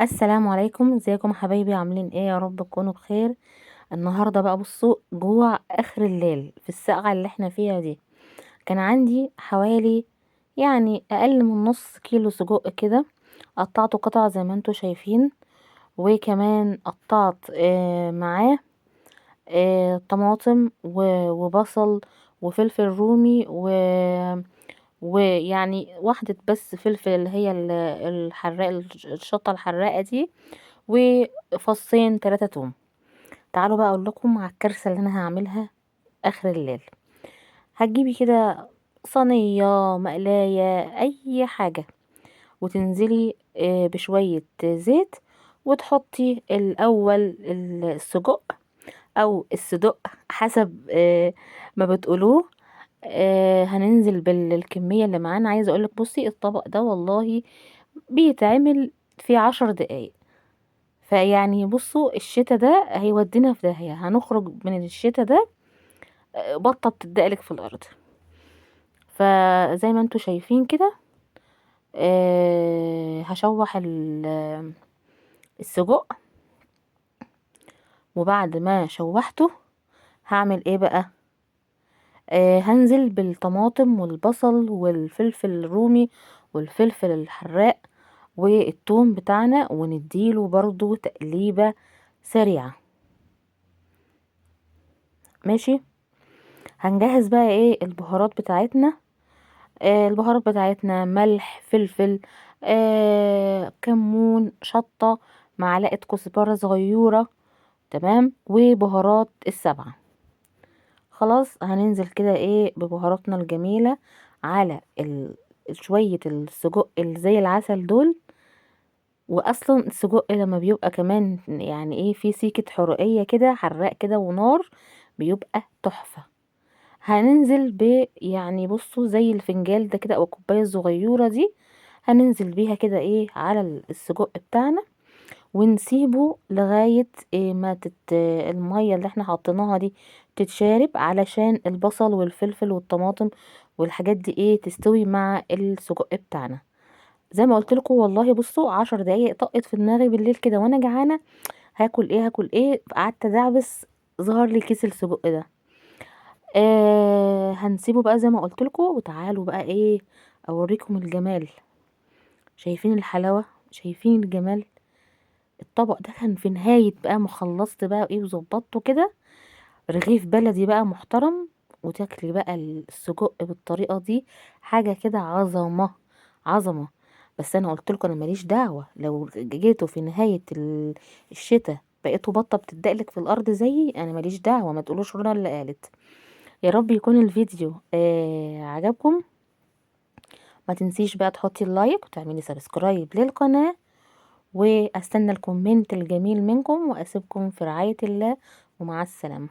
السلام عليكم، ازيكم حبايبي؟ عاملين ايه؟ يا رب تكونوا بخير. النهارده بقى بصوا جوع اخر الليل في السقعه اللي احنا فيها دي. كان عندي حوالي اقل من نص كيلو سجق كده، قطعته قطع زي ما انتوا شايفين، وكمان قطعت معاه طماطم وبصل وفلفل رومي ويعني واحدة بس فلفل اللي هي الحراق، الشطة الحراقة دي، وفصين 3 توم. تعالوا بقى اقول لكم على الكارثة اللي انا هعملها اخر الليل. هتجيبي كده صينية، مقلاية، اي حاجة، وتنزلي بشوية زيت، وتحطي الاول السجق او الصدق حسب ما بتقولوه. هننزل بالكمية اللي معانا. عايزة اقولك بصي الطبق ده والله بيتعمل في 10 دقايق. فيعني بصوا الشتا ده هيودينا في داهية، هنخرج من الشتا ده بطة بتدقلك في الارض. فزي ما انتوا شايفين كده، هشوح السجق، وبعد ما شوحته هعمل ايه بقى؟ هنزل بالطماطم والبصل والفلفل الرومي والفلفل الحراق والثوم بتاعنا، ونديله برضو تقليبة سريعة. ماشي. هنجهز بقى ايه البهارات بتاعتنا. البهارات بتاعتنا ملح، فلفل، كمون، شطة، معلقة كزبرة صغيرة، تمام، وبهارات السبعة. خلاص هننزل كده ايه ببهاراتنا الجميلة على شوية السجق اللي زي العسل دول. واصلا السجق لما بيبقى كمان في سيكة حرقية كده، حراق كده ونار، بيبقى تحفة. هننزل ب يعني بصوا زي الفنجال ده كده او الكوباية الصغيرة دي، هننزل بيها كده ايه على السجق بتاعنا، ونسيبه لغاية إيه ما المية اللي احنا حطيناها دي تتشارب، علشان البصل والفلفل والطماطم والحاجات دي ايه تستوي مع السجق بتاعنا. زي ما قلت لكم والله بصوا 10 دقايق طقت في دماغي بالليل كده وانا جعانة، هاكل ايه هاكل ايه، قعدت ادعبس، ظهر لي كيس السجق ده. هنسيبه بقى زي ما قلت لكم. وتعالوا بقى ايه اوريكم الجمال. شايفين الحلاوة؟ شايفين الجمال؟ الطبق ده كان في نهاية بقى ما خلصت بقى ايه وظبطته كده، رغيف بلدي بقى محترم، وتاكلي بقى السجق بالطريقة دي، حاجة كده عظمة عظمة. بس انا قلت لكم انا ماليش دعوة، لو جيتوا في نهاية الشتاء بقيتوا بطة بتدقلك في الارض زيي، انا ماليش دعوة، ما تقولوش رنا اللي قالت. يا رب يكون الفيديو عجبكم. ما تنسيش بقى تحطي ال like وتعملي subscribe للقناة، واستنى ال comment الجميل منكم، واسيبكم في رعاية الله، ومع السلامة.